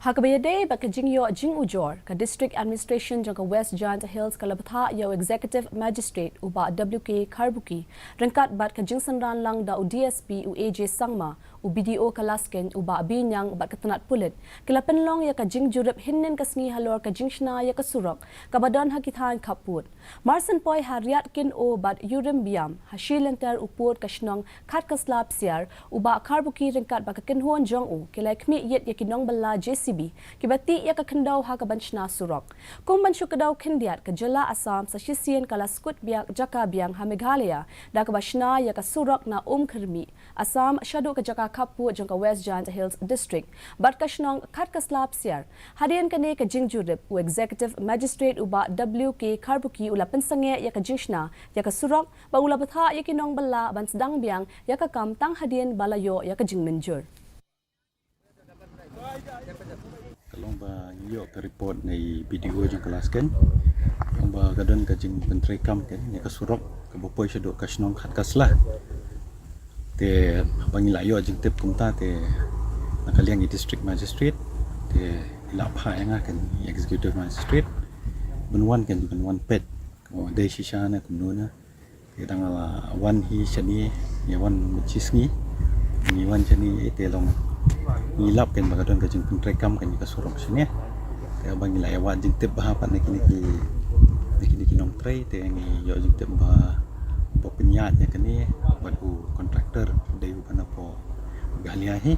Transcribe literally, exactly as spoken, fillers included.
Ha kaba ïadei bad ka jingïoh jingujor, ka District Administration jong ka West Jaintia Hills ka la bthah ïa u Executive Magistrate u Bah W K Kharbuki, ryngkat bad ka jingsynran lang da u D S P u A J Sangma, u B D O ka Laskeiñ u Bah B Niang bad ka tnat pulit, ki la pynlong ïa ka jingjurip hynnin ka sngi halor ka jingshna ïa ka surok kaba don ha ki thaiñ khappud. Marsien poi ha Riat Kin-o bad Yurim Biam, ha shi lynter u pud ka shnong Khatkasla Psiar, u Bah Kharbuki ryngkat bad ka kynhun jong u ki la khmih ïit ïa ki nongbylla J C B kiba tih ïa ka khyndew ha kaban shna surok. Kum ban shu kdew khyndiat, ka jylla Assam sa shisien ka la skud biang jaka biang ha Meghalaya da kaba shna ïa ka surok na Umkhyrmih, Assam, shaduh ka jaka khappud jong ka West Jaintia Hills District bad ka shnong Khatkasla Psiar. Hadien kane ka jingjurip, u Executive Magistrate u Bah W K Kharbuki u la pynsangeh ïa ka jingshna ïa ka surok bad u la bthah ïa ki nongbylla ban sdang biang ïa ka kam tang hadien ba la ïoh ïa ka jingmynjur. Ka long ba ngi ïoh ka report na i B D O jong ka Laskeiñ, ka long ba ka don ka jingpyntreikam ka ïa ka surok kaba poi shaduh ka shnong Khatkasla. Te ba ngi la ïoh jingtip kumta te na ka liang i District Magistrate te i la phah ïa nga, ka Executive Magistrate, ban wan, ka ban wan peit ka dei shisha ne kumno ne. Te dang la wan hi shane, ngi wan mynta shi sngi, ngi wan shane, eh, te long ngi lap ka ba ka don ka jingpyntreikam ka ïa ka surok shane. Te ba ngi la ïa wad jingtip bha pat na kine ki, na kine ki nongtrei, te ngi ïoh jingtip ba, ba pynïaid ïa kane bad u contractor dei u ba na pdeng Meghalaya hi.